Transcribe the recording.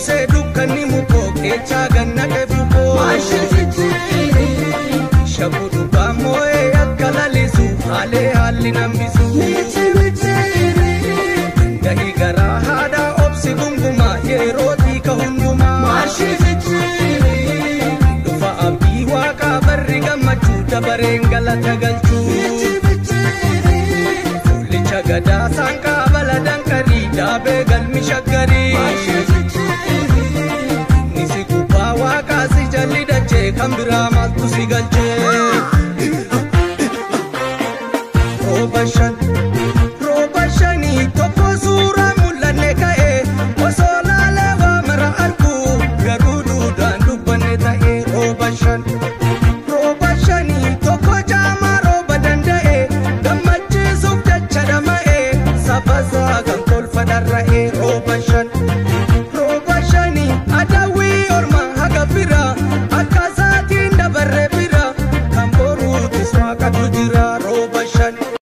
Buusee dukkanni mukoo keechaa ganna qeefukoo. Shabu dhugaa moo'ee akka lalisu haalee haalli nambisu. Dahi garaa haadhaa obsi gungumaa yeroo xiika hundumaa. Dhufa abdii waaqaa barri gammachuu dabareen galata galchuu. Fuullicha gadaa saanqaa baladan qarii daabee galmi shaggarii. Nisi gubbaa waaqaa si jalli dachee kan biraa maaltu si galchee. Rooba shan rooba shanii tokko suuraa mul'anne ka'e osoo laalee waa mara argu garuu duudaan dubbanne ta'e. Rooba shan rooba shanii tokko jaamaa rooba danda'e gammachiisuuf jecha dhama'e sabasaa kan kolfa dharra'e.